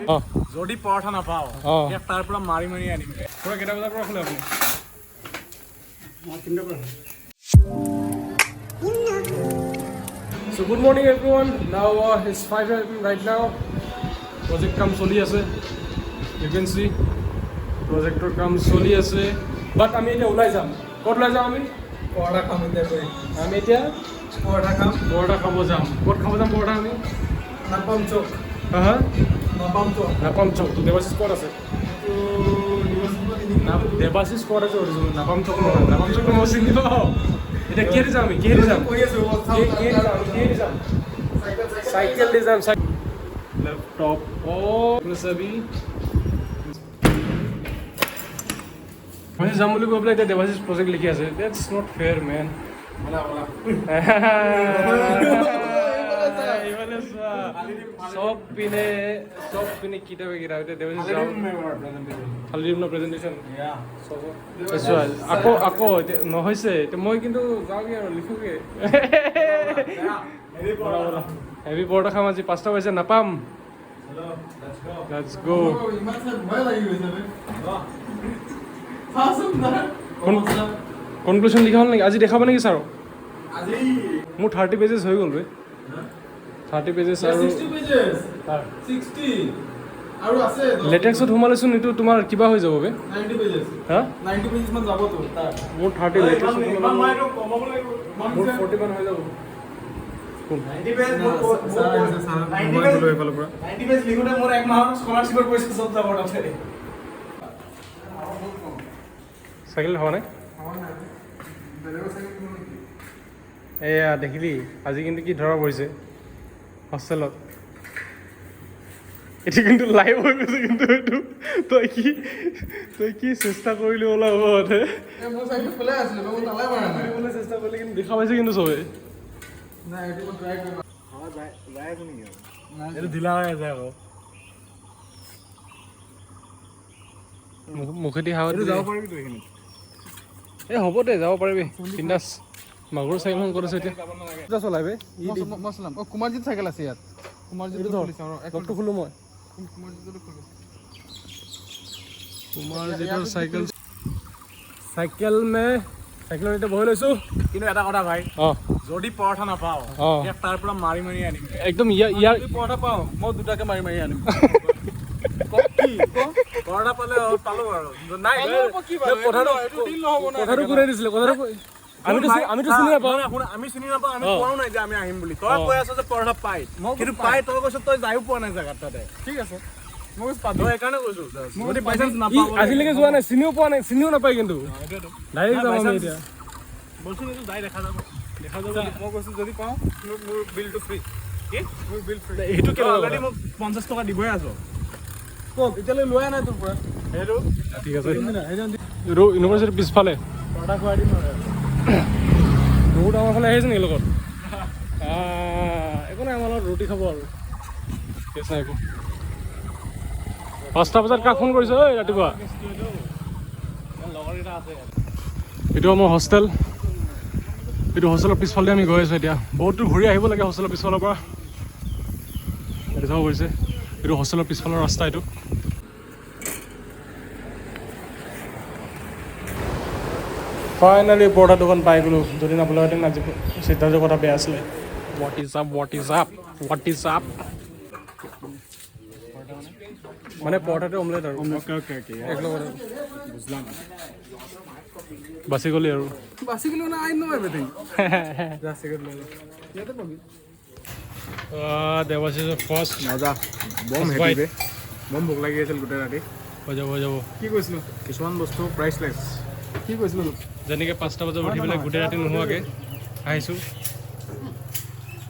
যদি পৰঠা নাপাওঁ, ইয়াক তাৰ পৰা মাৰি মাৰি আনিম। খুৰা, কেইটা বজাৰ পৰা খোলে আপুনি? তিনিটা পৰা। So good morning, everyone. Now it's 5 a.m. right now. Project কাম চলি আছে। You can see projector কাম চলি আছে। But আমি এতিয়া ওলাই যাম। ক'ত ওলাই যাম আমি? পৰঠা খাম এতিয়া গৈ। আমি এতিয়া পৰঠা খাম। পৰঠা খাব যাম। ক'ত খাব যাম পৰঠা আমি? নাপাম চক। হা হা? নাপাম চক। নাপাম চক। তো দেৱাশিষ ক'ত আছে? দেৱাশিষ ক'ত আছে সুধিছোঁ, নাপাম চক নহয়। নাপাম চক মই চিনি পাওঁ। এতিয়া কিহেদি যাম আমি? কিহেদি যাম? কৈ আছো। কিহেদি যাম? কিহেদি যাম? চাইকেল দি যাম। লেপটপ অ' চাবি। মই যাম বুলি কৈ পেলাই এতিয়া দেৱাশিষ প্ৰজেক্ট লিখি আছে। That's not fair, man. এইফালে চোৱা, চব পিনে চব পিনে কিতাপে কিতাপ। এতিয়া দেৱাশিষ যাওঁ, ফালি দিম ন প্ৰেজেণ্টেশ্যন। চোৱা, আকৌ আকৌ এতিয়া নহৈছে। এতিয়া মই কিন্তু যাওঁগে আৰু লিখোগে। হেভি পৰঠা খাম আজি। 5টা বাজিছে, নাপাম। Let's go. ইমান চাই ভয় লাগি গৈছে বে। চাচোন না। কনক্লুশ্যন লিখা হ'ল নেকি? আজি দেখাব নেকি ছাৰক? আজি। মোৰ 30 পেজেছ হৈ গ'ল বে, 30 পেজেছ আৰু 60 পেজেছ, 60 আৰু আছে। লেটেক্সত সোমালেচোন এইটো তোমাৰ কিবা হৈ যাব বে। 90 পেজেছ। হা? 90 পেজেছ মান যাব তো তাৰ। মোৰ 30 লেটেক্সত সোমালে মোৰ 40 মান হৈ যাব। কোন? ছাৰ আহিছে, ছাৰ সোমাই গ'লো এইফালৰ পৰা। 90 পেজ লিখোঁতে মোৰ এক মাহৰ স্কলাৰশ্বিপৰ পইচা চব যাব তাতে। চাইকেল হোৱা নাই। এয়া দেখিলি, আজি কিন্তু কি ধৰা পৰিছে হোষ্টেলত। এইটো কিন্তু লাইভ হৈ গৈছে কিন্তু। এইটো তই কি চেষ্টা কৰিলি ওলাব হে? মই চাইকেল খোলাই আছিলে, মই তালাই মাৰা নাই। কৰিবলৈ চেষ্টা কৰিলি কিন্তু দেখা পাইছে কিন্তু চবে। নাই, এইটো মই ট্ৰাই কৰিম। এইটো ঢিলা হৈ আছে আকৌ। মুখেদি হাৱা এইটো দিলে। যাব পাৰিবি তো এইখিনিত? এই হ'ব দে, যাব পাৰিবি বিন্দাছ। মাগুৰ চাইকেলখন ক'ত আছে এতিয়া? দুটা চলাই বে। মই চলাম। অ, কুমাৰজিত চাইকেল আছে ইয়াত। কুমাৰজিতটো ধৰ। খুলি চাওঁ ৰ, এক লকটো খোলো মই। কুমাৰজিতটো খুলো। কুমাৰজিতৰ চাইকেল, চাইকেল মে চাইকেলত এতিয়া বহি লৈছোঁ। কিন্তু এটা কথা ভাই, অঁ। যদি পৰঠা নাপাওঁ, ইয়াক তাৰ পৰা মাৰি মাৰি আনিম। একদম ইয়াৰ ইয়াৰ যদি পৰঠা পাওঁ, মই দুটাকে মাৰি মাৰি আনিম। পৰঠা পালে পালো আৰু নাই। পালো আকৌ কি বাৰু? কথাটো এইটো deal নহ'ব না। কথাটো কোনে দিছিলে? কথাটো আমিতো চিনি নাপাওঁ। নহয়, শুন, আমি চিনি নাপাওঁ, আমি কোৱাও নাই যে আমি আহিম বুলি। তই কৈ আছ যে পৰঠা পাই, মই কিন্তু কৈছো। পাই তই কৈছ, তই যায়ো পোৱা নাই জেগাত তাতে। ঠিক আছে, মই কৈছো পাবি। তই সেইকাৰণে কৈছো, যদি বাই চান্স ই নাপাওঁ আজিলৈকে যোৱা নাই, চিনিও পোৱা নাই, চিনিও নাপায় কিন্তু। ডাইৰেক্ট যাম আমি এতিয়া। বলচোন, এইটো যাই দেখা যাব, দেখা যাব। মই কৈছো যদি পাওঁ, মোৰ বিলটো ফ্ৰী। কি? মোৰ বিল ফ্ৰী। সেইটো তই কেনেকুৱা অলৰেডি কথা? মোক 50 টকা দিবই আছ। ক'ত এতিয়ালৈ লোৱাই নাই তোৰ পৰা। সেইটো ঠিক আছে, এইটো ইউনিভাৰ্চিটিৰ পিছফালে। পৰঠা খুৱাই দিম আৰু। বহুত আমাৰ ফালে আহিছে নেকি লগত? একো নাই, আমাৰ লগত ৰুটি খাব আৰু কেছ নাই একো। 5টা বজাত কাক ফোন কৰিছ ঐ ৰাতিপুৱা? লগৰকেইটা আছে। এইটো আমাৰ হোষ্টেল। এইটো হোষ্টেলৰ পিছফালে আমি গৈ আছোঁ এতিয়া। বহুত দূৰ ঘূৰি আহিব লাগে হোষ্টেলৰ পিছফালৰ পৰা। এইটো চাব গৈছে, এইটো হোষ্টেলৰ পিছফালৰ ৰাস্তা এইটো। ফাইনেলি পৰঠা দোকান পাই গ'লোঁ। যদি নাপালোহেঁতেন আজি সিদ্ধাৰ্থৰ কথা বেয়া আছিলে। What is up, what is up, what is up? মানে পৰঠাটো অমলেট আৰু অ'কে অ'কে অ'কে এক লগতে। বুজলাম। বাচি গ'লি আৰু। বাচি গ'লো না, I know everything. যা, চিগাৰেট লৈ ল, ইয়াতে পাবি। দেৱাশিষৰ ফাৰ্ষ্ট মজা, বম। First happy bite. বে, বম ভোক লাগি আছিল গোটেই ৰাতি। হৈ যাব, হৈ যাব। কি কৈছিলো? কিছুমান বস্তু প্ৰাইচলেছ। কি কৈছিলো তোক? যেনেকৈ 5টা বজাত উঠি পেলাই গোটেই ৰাতি নোহোৱাকৈ আহিছোঁ,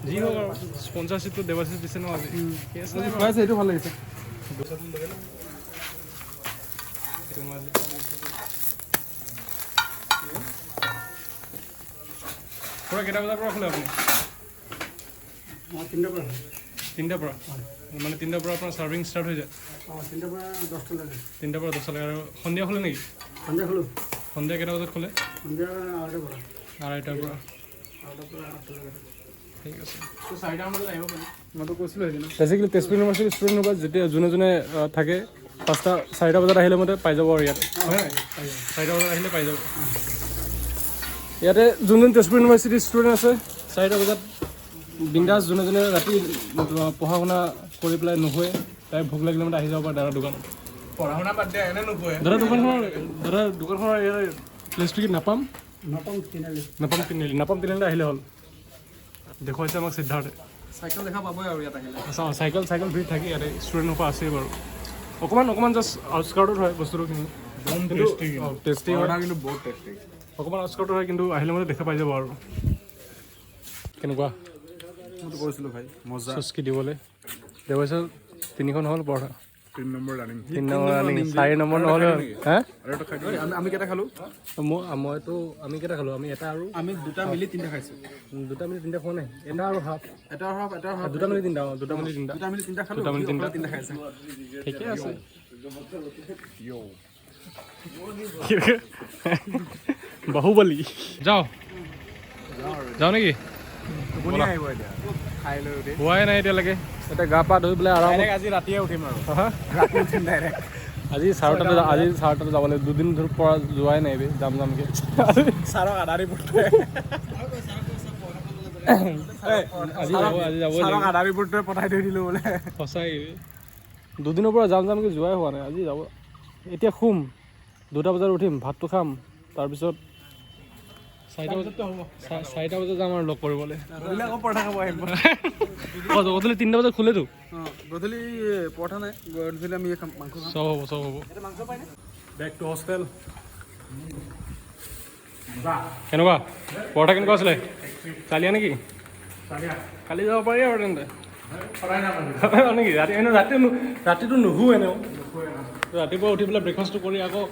যি হওক আৰু স্পনচাৰশ্বিপটো দেৱাশিষ দিছে ন আজি। কেছ নাই আজি বাৰু। খুৱাইছে, সেইটো ভাল লাগিছে। এইটো মই খুৰা, কেইটা বজাৰ পৰা খোলে আপুনি? মই তিনিটাৰ পৰা। তিনিটাৰ পৰা? মানে 3টাৰ পৰা আপোনাৰ চাৰ্ভিং ষ্টাৰ্ট হৈ যায়? অঁ, 3টাৰ পৰা 10টালৈকে। 3টাৰ পৰা 10টালৈকে। আৰু সন্ধিয়া খোলে নেকি? সন্ধিয়া খোলোঁ। সন্ধিয়া কেইটা বজাত খোলে? সন্ধিয়া 2:30ৰ পৰা। 2:30ৰ পৰা। 2:30ৰ পৰা 8টালৈকে। ঠিক আছে। 4টামান বজাত আহিব পাৰি। মইতো কৈছিলোঁ সেইদিনা। বেচিকেলি তেজপুৰ ইউনিভাৰ্চিটিৰ ষ্টুডেণ্ট হ'ব যেতিয়া যোনে যোনে থাকে, 5টা 4টা বজাত আহিলে মতে পাই যাব আৰু ইয়াতে। হয় নাই? 4টা বজাত আহিলে পাই যাব ইয়াতে। যোন যোন তেজপুৰ ইউনিভাৰ্চিটিৰ ষ্টুডেণ্ট আছে, 4টা বজাত বিন্দাছ। যোনে যোনে ৰাতি পঢ়া শুনা কৰি পেলাই নুশুৱে, তাই ভোক লাগিলে মানে আহি যাব পাৰে দাদাৰ দোকানত। পঢ়া শুনা বাদ দে, এনে নোপোৱে। দাদা দোকানখনৰ ইয়াৰ প্লেচটো কি? নাপাম? নাপাম তিনিআলি। নাপাম তিনিআলি। নাপাম তিনিআলি আহিলে হ'ল, দেখুৱাইছে আমাক সিদ্ধাৰ্থে। চাইকেল দেখা পাবই আৰু ইয়াত আহিলে। আচ্ছা, চাইকেল ভিৰ থাকে ইয়াতে, ষ্টুডেণ্ট সোপা আছেই বাৰু। অকণমান অকণমান জাষ্ট আউটস্কাৰ্টত হয় বস্তুটো, কিন্তু টেষ্টি হয়। পৰঠা কিন্তু বহুত টেষ্টি। অকণমান আউটস্কাৰ্টত হয়, কিন্তু আহিলে মানে দেখা পাই যাব। আৰু কেনেকুৱা? মইতো কৈছিলোঁ ভাই, মজা। চুচকি দিবলৈ দেৱাইছে। তিনিখন হ'ল পৰঠা। 3 number running. 3 number running, 4 number নহ'লে হা। আৰু এটা খাই দিওঁ। আমি কেইটা খালোঁ? মইতো আমি কেইটা খালোঁ? আমি এটা আৰু আমি দুটা মিলি তিনিটা খাইছোঁ। দুটা মিলি তিনিটা খোৱা নাই, এটা আৰু হাফ। এটা হাফ, এটা হাফ। দুটা মিলি তিনিটা, অঁ, দুটা মিলি তিনিটা। দুটা মিলি তিনিটা খালোঁ। দুটা মিলি সি তিনিটা। অকলে তিনিটা খাইছে। ঠিকে আছে। Yo. বাহুবলী যাওঁ যাওঁ নেকি? টোপনি আহিব এতিয়া খাই লৈ উঠি। হোৱাই নাই এতিয়ালৈকে। এতিয়া গা পা ধুই পেলাই আৰামত ডাইৰেক্ট আজি ৰাতিয়ে উঠিম আৰু। হা? ৰাতি উঠিম ডাইৰেক্ট। আজি 4টাতে যাব লাগিব। দুদিন ধৰি পৰা যোৱাই নাই বে, যাম যামকে। ছাৰক আধা ৰিপৰ্ট আজি যাব, আজি যাবই ছাৰক লাগিব। আধা ৰিপৰ্টটোৱে পঠাই থৈ দিলোঁ বোলে। সঁচাই বে। দুদিনৰ পৰা যাম যামকে যোৱাই হোৱা নাই। আজি যাব। এতিয়া শুম, 2টা বজাত উঠিম, ভাতটো খাম, তাৰপিছত 4টা বজাত যাম আৰু লগ কৰিবলৈ। গধূলি আকৌ পৰঠা খাব আহিম। অঁ, গধূলি 3টা বজাত খোলেতো। অঁ, গধূলি পৰঠা নাই, গধূলি আমি খাম, মাংস খাম। চব হ'ব, চব হ'ব। Back to hostel. কেনেকুৱা পৰঠা? কেনেকুৱা আছিলে? চালিয়া নেকি? কালি যাব পাৰি আৰু তেন্তে নেকি? ৰাতি এনেও ৰাতিটো নুশু এনেও। ৰাতিপুৱা উঠি পেলাই ব্ৰেকফাষ্টটো কৰি আকৌ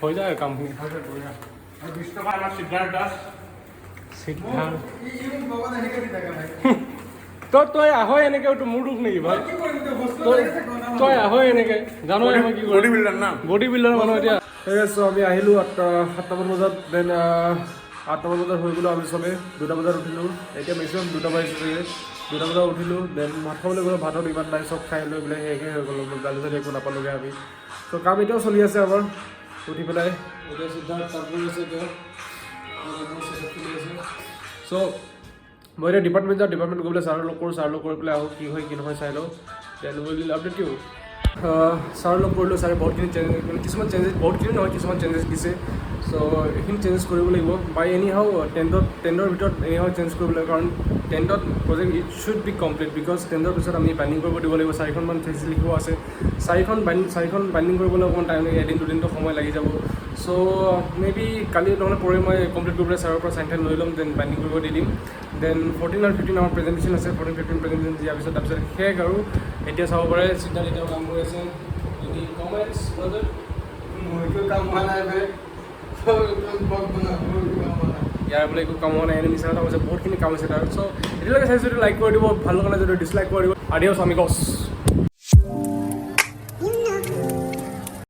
হৈ যায় আৰু কামখিনি। 20 টকা আমাৰ সিদ্ধাৰ্থ দাস। সিদ্ধাৰ্থ, তই আহ এনেকে, এইটো মোৰ দুখ নেকি ভাই? তই আহ এনেকে, জানই মই কি বডি কৰিম। বিল্ডাৰ না। বডি বিল্ডাৰ মানুহ। এতিয়া ঠিক আছে, আমি আহিলোঁ 7টামান বজাত। Then 8টামান বজাত হৈ গ'লোঁ। আমি চবেই 2টা বজাত উঠিলোঁ। এতিয়া মেক্সিমাম 2টা বাজিছে চাগে। 2টা বজাত উঠিলোঁ, then ভাত খাবলৈ গ'লোঁ। ভাতত ইমান নাই, চব খাই লৈ পেলাই শেষে হৈ গ'লোঁ। দালি চালি একো নাপালোঁগৈ আমি। ত' কাম এতিয়াও চলি আছে আমাৰ উঠি পেলাই। এতিয়া সিদ্ধাৰ্থ কাম কৰি আছে, এতিয়া চলি আছে। চ' মই এতিয়া ডিপাৰ্টমেণ্ট যাওঁ। ডিপাৰ্টমেণ্ট গৈ পেলাই ছাৰক লগ কৰোঁ। ছাৰ লগ কৰি পেলাই আহোঁ, কি হয় কি নহয় চাই লওঁ। Then will update you. Sir লগ কৰিলোঁ। ছাৰে বহুতখিনি চেঞ্জেছ, মানে কিছুমান চেঞ্জেছ, বহুতখিনি নহয়, কিছুমান চেঞ্জেছ দিছে। চ' এইখিনি চেঞ্জেছ কৰিব লাগিব বাই এনি হাও। টেণ্টৰ ভিতৰত এনি হাও চেঞ্জ কৰিব লাগিব, কাৰণ টেণ্টত project it should be complete, because টেণ্টৰ পিছত আমি বাইণ্ডিং কৰিব দিব লাগিব। চাৰিখনমান থেচিছ লিখিব আছে। চাৰিখন বাইণ্ডিং কৰিবলৈ অকণমান টাইম লাগে, এদিন দুদিনটো সময় লাগি যাব। চ' মে বি কালি নহ'লে পৰহি মই কমপ্লিট কৰি পেলাই ছাৰৰ পৰা চাইন টাইন লৈ ল'ম, then binding কৰিব দি দিম। Then 14 আৰু 15 আমাৰ প্ৰেজেণ্টেশ্যন আছে। 14, 15 প্ৰেজেণ্টেশ্যন দিয়াৰ পিছত, তাৰপিছত শেষ আৰু। এতিয়া চাব পাৰে, সিদ্ধাৰ্থ এতিয়াও কাম কৰি আছে। Any comments, brother? মোৰ একো কাম হোৱা নাই ভাই। ইয়াৰ বোলে একো কাম হোৱা নাই। এনে মিছা কথা কৈছে, বহুতখিনি কাম হৈছে তাৰ। চ' এতিয়ালৈকে চাইছোঁ যদি লাইক কৰি দিব, ভাল লগা নাই যদি ডিছলাইক কৰি দিব। Adios, amigos.